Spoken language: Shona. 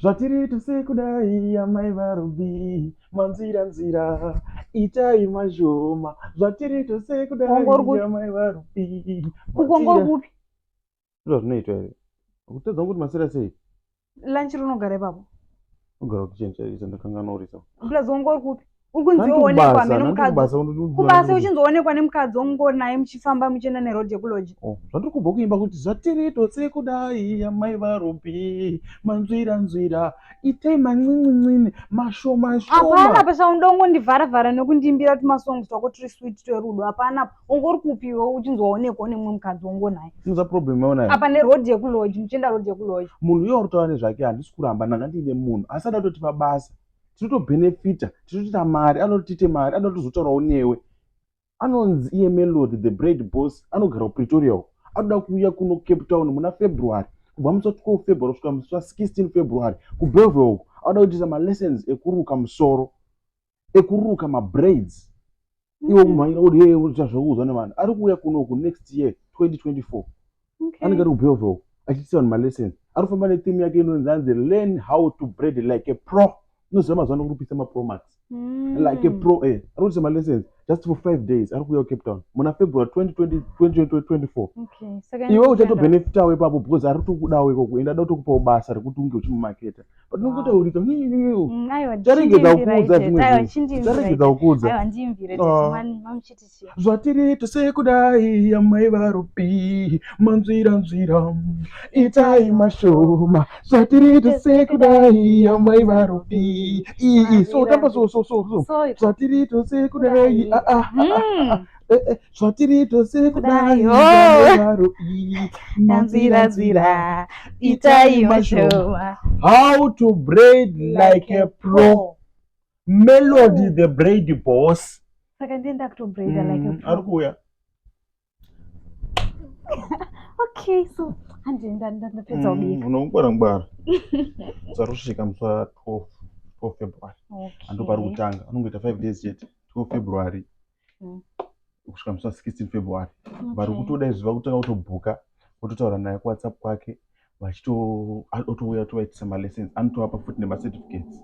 Zvatiri tose kudai, amai vaRubi, manzira nzira, itai mashoma. Zvatiri tose kudai, Wanga uri kupi? amai vaRubi, Kukongo manzira. kupi? Ndizvo zvinoitwa here? Kutadza kuti masera sei? Lunch rinogara ipapo. Unogara kuchinja chaizvo ndakanganwa urisa. Plus wanga uri kupi? Uri kunzi woonekwa hameno mukadzi. Kubasa uchinzoonekwa nemukadzi wongori naye muchifamba muchienda neroad yekuloji. Oh, zvandiri kubva kuimba kuti zvatiri tose kudai amai vaRubi, manzwira nzwira, itai man'in'in'ini, mashoma Hapana shoma. pasha undongondivhara vhara nekundiimbira tumasongs twako turi sweet twerudo. Hapana. Wanga uri kupi iwe uchinzi waonekwa nemumwe mukadzi wongori naye. Unoziva problem yaona Apa neroad yekuloji muchienda road yekuloji. Munhu iye uri kutaura nezvake handisi kuramba, ndanga ndiine munhu asi ada kutotipa basa, tinotobhenefita, tinotoita mari, anoda kuti tiite mari, anoda kutozotaurawo newe. Anonzi iye Melody the braid boss, anogara kuPretoria uko, anoda kuuya kuno Cape Town muna February, kubva musi wa 12 February kusvika musi wa 16 February kuBellville uko, anoda kuitisa malessons ekuruka musoro, ekuruka mabraids. Iwe kumhanyira kuti yeye unoita zvekuudzwa nevanhu, ari kuuya kunoku next year 2024. Anenge ari kuBellville uko achiitisa vanhu malessons, ari kufamba netheme yake inonzi anzi "Learn how to braid like a pro". Unoziva mazuva ano kurupisa mapro max like a pro. Ari kuitisa malessons just for 5 days, ari kuuya kuCape Town muna February 2020 2024. Okay. Saka iwe uchatobhenefitawo ipapo because ari kutokudawo ikoko, ende ada kutokupawo basa rekuti unge uchimumaketa, but unongotaurika. Aiwa, Charegedza kukuudza zvimwe aiwa, zvinhu. chindiimbira. Charegedza kukuudza. Aiwa, ndiimbire. Ah. Mamuchiti chii? Zvatiri tose kudai, amai vaRubi, manzwira nzwira, itai mashoma. Zvatiri tose kudai, amai vaRubi, ii so tamba so so so so. So Zvatiri tose kudai, ah, ah, ah, ah, eh, eh, zvatiri tose kudai, Kudai, oh. amai vaRubi, manzwira nzira nzira, nzira, itai mashoma. How to braid like a pro, Melody the braid boss. Saka ndienda kutobraida like a pro. Ari kuuya. Okay, so handienda, ndapedza kubika. Unongwara ngwara, zarusvika musi wa 12 12 February. Ando pari kutanga, anongoita 5 days chete, 12 February kusvika musi wa 16 February. Vari kutoda izvi, vakutanga kutobhuka, vototaura naye kuWhatsApp kwake, vachito otouya tovaitisa malessons, anotovapa futi nemacertificates.